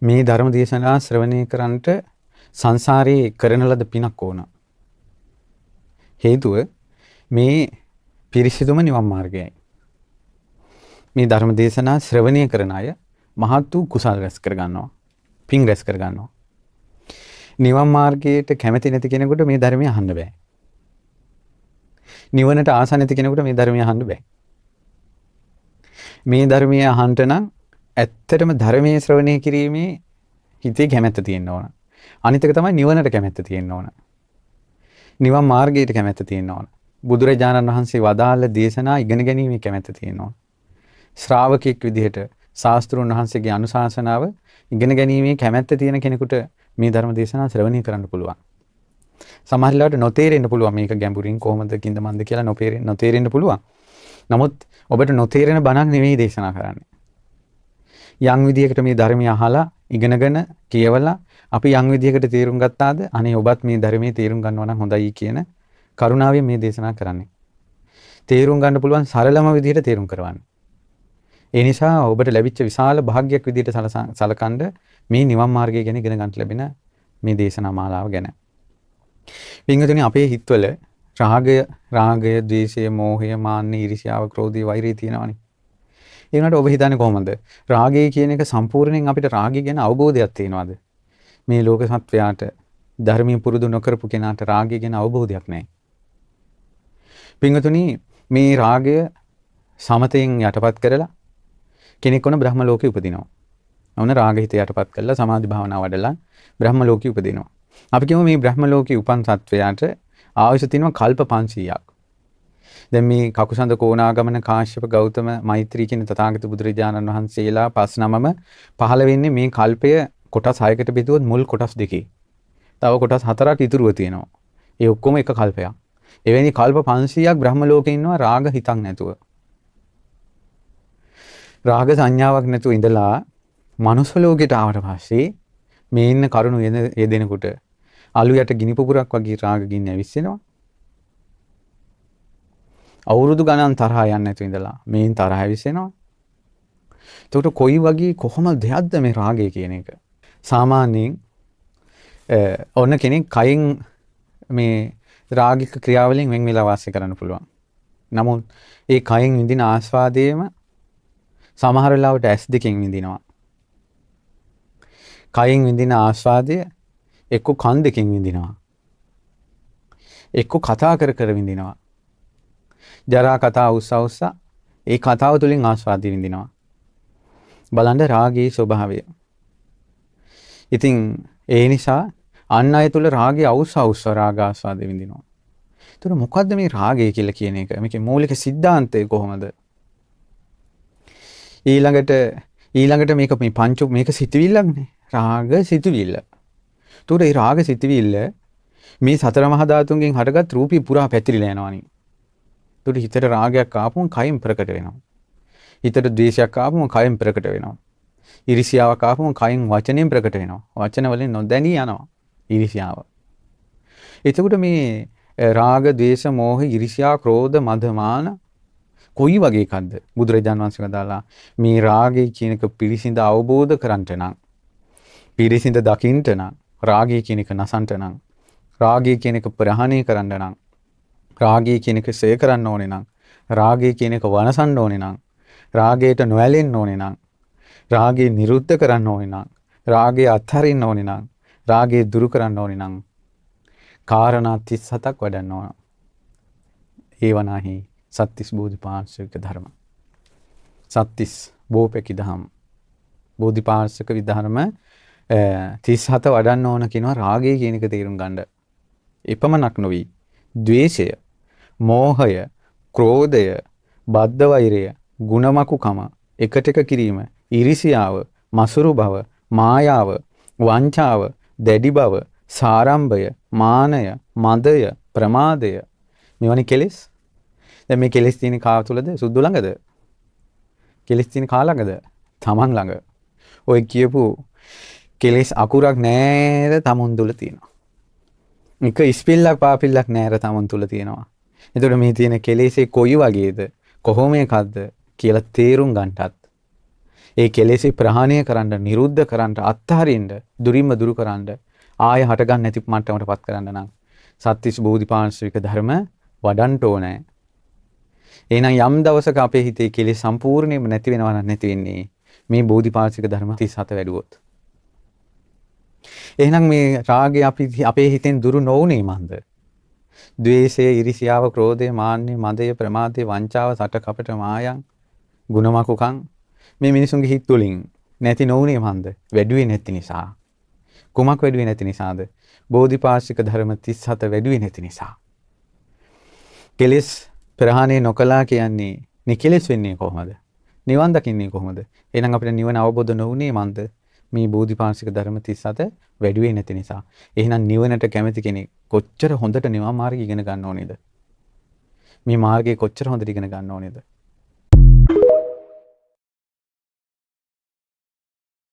මේ ධර්ම දේශනා ශ්‍රවණය කරන්නට සංසාරේ කරන ලද පිනක් ඕන. හේතුව මේ පිරිසිදුම නිවන් මාර්ගයයි. මේ ධර්ම දේශනා ශ්‍රවණය කරන අය මහත් වූ කුසල් රැස් කර ගන්නවා. පින් රැස් කර ගන්නවා. නිවන් මාර්ගයට කැමති නැති කෙනෙකුට මේ ධර්මය අහන්න බෑ. නිවනට ආස නැති කෙනෙකුට මේ ධර්මය අහන්න බෑ. මේ ධර්මය අහන්න නම් ඇත්තටම ධර්මයේ ශ්‍රවණය කිරීමේ හිතේ කැමැත්ත තියෙන්න ඕන. අනිත් එක තමයි නිවනට කැමැත්ත තියෙන්න ඕන. නිවන් මාර්ගයට කැමැත්ත තියෙන්න ඕන. බුදුරජාණන් වහන්සේ වදාළ දේශනා ඉගෙන ගැනීමේ කැමැත්ත තියෙන්න ඕන. ශ්‍රාවකෙක් විදිහට ශාස්ත්‍රුන් වහන්සේගේ අනුශාසනාව ඉගෙන ගැනීමේ කැමැත්ත තියෙන කෙනෙකුට මේ ධර්ම දේශනා ශ්‍රවණය කරන්න පුළුවන්. සමහර වෙලාවට නොතේරෙන්න පුළුවන් මේක ගැඹුරින් කොහොමද කින්ද මන්ද කියලා නොතේරෙන්න පුළුවන්. නමුත් ඔබට නොතේරෙන බණක් නෙවෙයි දේශනා කරන්නේ. යම් විදියකට මේ ධර්මය අහලා ඉගෙනගෙන කියවලා අපි යම් විදියකට තේරුම් ගත්තාද අනේ ඔබත් මේ ධර්මයේ තේරුම් ගන්නවා නම් හොඳයි කියන කරුණාවෙන් මේ දේශනා කරන්නේ. තේරුම් ගන්න පුළුවන් සරලම විදියට තේරුම් කරවන්න. ඒ නිසා ඔබට ලැබිච්ච විශාල භාග්‍යයක් විදියට සලකන්න මේ නිවන් මාර්ගය ගැන ඉගෙන ගන්න ලැබෙන මේ දේශනා මාලාව ගැන. පින්වතුනි, අපේ හිතවල රාගය, ද්වේෂය, මෝහය, මාන්නය, ඊර්ෂ්‍යාව, ක්‍රෝධය, වෛරය තියෙනවනේ. ඒ වුණාට ඔබ හිතන්නේ කොහොමද? රාගය කියන එක සම්පූර්ණයෙන් අපිට රාගය ගැන අවබෝධයක් තියෙනවද? මේ ලෝක සත්වයාට ධර්මයේ පුරුදු නොකරපු කෙනාට රාගය ගැන අවබෝධයක් නැහැ. පින්වතුනි, මේ රාගය සමතෙන් යටපත් කරලා කෙනෙක් වුණ බ්‍රහ්ම ලෝකෙ උපදිනවා. ඔන්න රාග හිත යටපත් කරලා සමාධි භාවනා වඩලා බ්‍රහ්ම ලෝකෙ උපදිනවා. අපි කියමු මේ බ්‍රහ්ම ලෝකෙ උපන් සත්වයාට ආයුෂ තියෙනවා කල්ප 500ක්. දැන් මේ කකුසඳ කෝණාගමන කාශ්‍යප ගෞතම මෛත්‍රී කියන තථාගත බුදුරජාණන් වහන්සේලා පස් නමම පහළ වෙන්නේ මේ කල්පය කොටස් 6කට බෙදුවොත් මුල් කොටස් දෙකේ. තව කොටස් 4ක් ඉතුරුව තියෙනවා. ඒ ඔක්කොම එක කල්පයක්. එවැනි කල්ප 500ක් බ්‍රහ්ම ලෝකේ ඉන්නවා රාග හිතක් නැතුව. රාග සංඥාවක් නැතුව ඉඳලා මනුස්ස ලෝකෙට ආවට පස්සේ මේ ඉන්න කරුණු යෙදෙනකොට අලු යට ගිනි පුපුරක් වගේ රාග ගින්න ඇවිස්සෙනවා. අවුරුදු ගණන් තරහා යන්නේ නැතුව ඉඳලා මේන් තරහ ඇවිස්සෙනවා. එතකොට කොයි වගේ කොහොම දෙයක්ද මේ රාගය කියන එක? සාමාන්‍යයෙන් ඔන්න කෙනෙක් කයින් මේ රාගික ක්‍රියාවලින් වෙන් වෙලා වාසය කරන්න පුළුවන්. නමුත් ඒ කයින් විඳින ආස්වාදයේම සමහර වෙලාවට ඇස් දෙකෙන් විඳිනවා. කයින් විඳින ආස්වාදය එක්ක කන් දෙකෙන් විඳිනවා. එක්ක කතා කර කර විඳිනවා. ජරා කතා උස්ස උස්ස ඒ කතාව තුළින් ආස්වාදය විඳිනවා. බලන්න රාගයේ ස්වභාවය. ඉතින් ඒ නිසා අන් අය තුළ රාගය අවුස්ස අවුස්ස රාග ආස්වාදය විඳිනවා. ඒතර මොකද්ද මේ රාගය කියලා කියන එක? මේකේ මූලික සිද්ධාන්තය කොහොමද? ඊළඟට මේක මේ පංච මේක සිතුවිල්ලක්නේ. රාග සිතුවිල්ල. ඒතර ඒ රාග සිතුවිල්ල මේ සතර මහා ධාතුන්ගෙන් හටගත් රූපي පුරා පැතිරිලා යනවානේ. ඒතර හිතට රාගයක් ආපුවම කයින් ප්‍රකට වෙනවා. හිතට ද්වේෂයක් ආපුවම කයින් ප්‍රකට වෙනවා. ඊර්ෂ්‍යාවක් ආපුවම කයින් වචනෙන් ප්‍රකට වෙනවා. වචන වලින් නොදැනී යනවා ඊර්ෂ්‍යාව. එතකොට මේ රාග, ද්වේෂ, මෝහ, ඊර්ෂ්‍යා, ක්‍රෝධ, මද, මාන කොයි වගේ එකක්ද? බුදුරජාන් වහන්සේ වදාළා මේ රාගය කියන එක පිරිසිඳ අවබෝධ කරන්ට නම්, පිරිසිඳ දකින්ට නම්, රාගය කියන එක නසන්ට නම්, රාගය කියන එක ප්‍රහාණය කරන්න නම්, රාගය කියන එක ක්ෂය කරන්න ඕනේ නම්, රාගය කියන එක වනසන්න ඕනේ නම්, රාගයට නොඇලෙන්න ඕනේ නම්, රාගය නිරුද්ධ කරන්න ඕනේ නම්, රාගය අත්හරින්න ඕනේ නම්, රාගය දුරු කරන්න ඕනේ නම් කාරණා 37ක් වඩන්න ඕන. ඒ වනාහි සත්තිස් බෝධිපාක්ෂික ධර්ම. සත්තිස් බෝපෙකි දහම්. බෝධිපාක්ෂික විධර්ම 37 වඩන්න ඕන කියනවා රාගය කියන එක තේරුම් ගන්න. එපමණක් නොවි ද්වේෂය, මෝහය, ක්‍රෝධය, බද්ධ වෛරය, ගුණමකුකම, එකට එක කිරීම, ඊර්ෂියාව, මසුරු බව, මායාව, වංචාව, දැඩි බව, සාරම්භය, මානය, මදය, ප්‍රමාදය මෙවැනි කෙලෙස්. දැන් මේ කෙලෙස් තියෙන කා තුලද? සුද්ධ ළඟද? කෙලෙස් තියෙන කා ළඟද? තමන් ළඟ. ඔය කියපු කෙලෙස් අකුරක් නෑර තමන් තුල තියෙනවා. එක ඉස්පිල්ලක් පාපිල්ලක් නෑර තමන් තුල තියෙනවා. එතකොට මේ තියෙන කෙලෙසේ කොයි වගේද? කොහොම එකක්ද කියලා තේරුම් ගන්නටත් ඒ කෙලෙස් ප්‍රහාණය කරන්න, නිරුද්ධ කරන්න, අත්හරින්න, දුරින්ම දුරු කරන්න, ආය හටගන්න නැති මට්ටමටපත් කරන්න නම් සත්‍තිස් බෝධිපාක්ෂික ධර්ම වඩන්න ඕනේ. එහෙනම් යම් දවසක අපේ හිතේ කෙලෙස් සම්පූර්ණයෙන්ම නැති වෙනවා නම් නැති වෙන්නේ මේ බෝධිපාක්ෂික ධර්ම 37 වැඩුවොත්. එහෙනම් මේ රාගය අපි අපේ හිතෙන් දුරු නොවුනේ මන්ද? ද්වේෂය, ඉරිසියාව, ක්‍රෝධය, මාන්නය, මදය, ප්‍රමාදය, වංචාව, සට කපට, මායම්, ගුණමකුකම් මේ මිනිසුන්ගේ හිත තුලින් නැති නොවුනේ මන්ද? වැඩුවේ නැති නිසා. කුමක් වැඩුවේ නැති නිසාද? බෝධිපාක්ෂික ධර්ම 37 වැඩුවේ නැති නිසා. කෙලෙස් ප්‍රහාණය නොකලා කියන්නේ නිකෙලෙස් වෙන්නේ කොහොමද? නිවන් දකින්නේ කොහොමද? එහෙනම් අපිට නිවන අවබෝධ නොවුනේ මන්ද? මේ බෝධිපාක්ෂික ධර්ම 37 වැඩුවේ නැති නිසා. එහෙනම් නිවනට කැමති කෙනෙක් කොච්චර හොඳට නිවන් මාර්ගය ඉගෙන ගන්න ඕනේද? මේ මාර්ගය කොච්චර හොඳට ඉගෙන ගන්න ඕනේද?